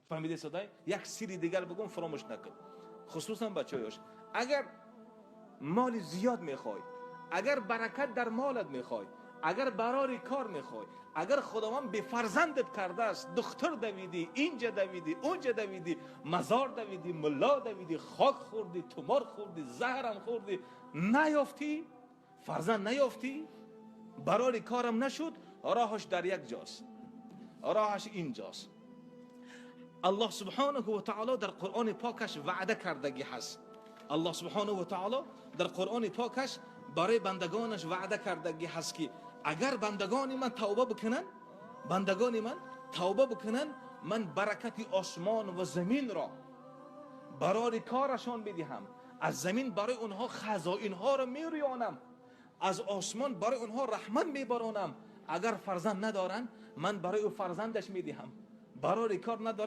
Фаҳмида садай? Як сири дигар бигӯм, фаромӯш накун, хусусан бачаҳояш. Агар моли зиёд мехоҳӣ, агар баракат дар молат мехоҳӣ, агар барори кор мехоҳӣ, агар Худованд бефарзандат кардааст, духтар давидӣ, инҷа давидӣ, онҷа давидӣ, мазор давидӣ, мулло давидӣ, хок хӯрдӣ, тумор хӯрдӣ, заҳрам хӯрдӣ, наёфтӣ, фарзанд наёфтӣ, барори корам нашуд, роҳаш дар як ҷост, роҳаш инҷост. Аллоҳ субҳонаҳу ва таъоло дар Қуръони покаш ваъда кардагӣ ҳаст. Аллоҳ субҳонаҳу ва таъоло дар Қуръони покаш барои бандагонаш ваъда кардагӣ ҳаст, ки агар бандагони ман тавба бикунанд, бандагони ман тавба бикунанд, ман баракати осмон ва заминро барори корашон бидиҳам, аз замин барои онҳо хазоинҳоро мерӯёнам, аз осмон барои онҳо раҳмат мебаронам. Агар фарзанд надоранд, ман барои ӯ фарзандаш медиҳам. Барори кор надоранд.